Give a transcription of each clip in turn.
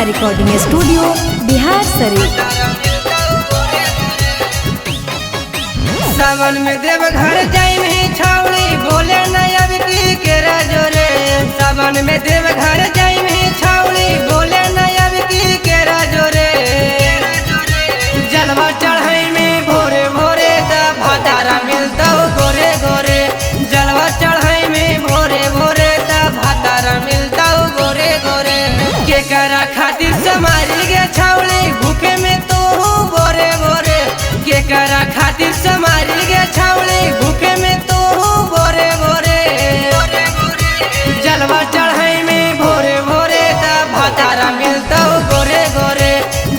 Recording studio Bihar Sharif. सावन में देव घर जाई में छावड़ी बोले न अब की केरा जोरे। सावन में देव घर जाई में छावड़ी बोले न अब की केरा जोरे। जलवा चढ़ाई में भोरे भोरे ता भातारा मिलता गोरे गोरे। जलवा चढ़ाई में भोरे भोरे ता भातारा मिलता गोरे गोरे। के करा खातिर समारी गे छावड़ी भूखे में तो हूँ बोरे बोरे। के करा खातिर समारी गे छावड़ी भूखे में तो हूँ बोरे बोरे। जलवा चढ़ाई में भोरे भोरे ता भातारा मिलता गोरे गोरे।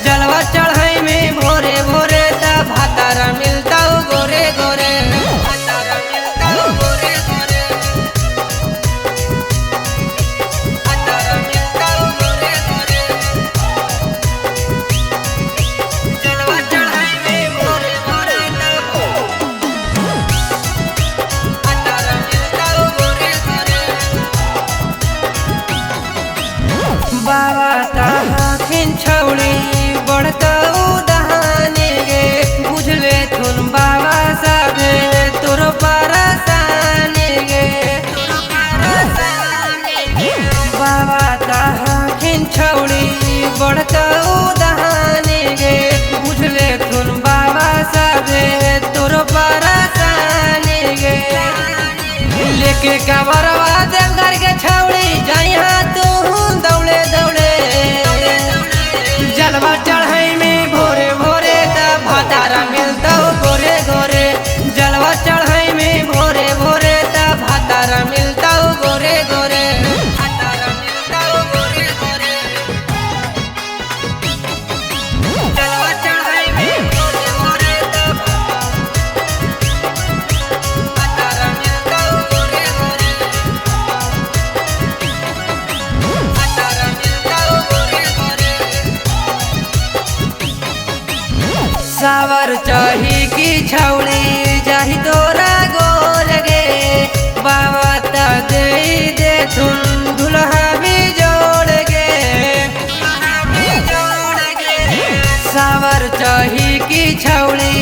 जलवा चढ़ाई में भोरे भोरे ता भातारा मिलता गोरे गोरे। भातारा मिलता गोरे गोरे। भातारा मिलता गोरे गोरे। जलवा चढ़ाई में भोरे भोरे ता भातारा मिलता गोरे गोरे। बाबा ताहखिन छौड़ी बड़का उदाहने गे। बुझले थुन बाबा साबे तोरो परेशानी गे। बाबा ताहखिन छौड़ी बड़का उदाहने गे। बुझले थुन बाबा साबे तोरो परेशानी गे। लेके कबरवा देवघर के छौड़ी जाइहा तू दौड़े दौड़े। जलवा चढ़ाई में भोरे भोरे ता भातारा मिलता गोरे गोरे। जलवा चढ़ाई में भोरे भोरे ता भातारा मिलता गोरे गोरे। भातारा मिलता गोरे गोरे। जलवा चढ़ाई में भोरे भोरे ता भातारा मिलता गोरे गोरे। भातारा मिलता गोरे गोरे। सावर चाही की छौड़ी जाही तोरा गोल गे। बाबा ता दे दे थुन दुल्हा भी जोड़ गे। सावर चाही की छौड़ी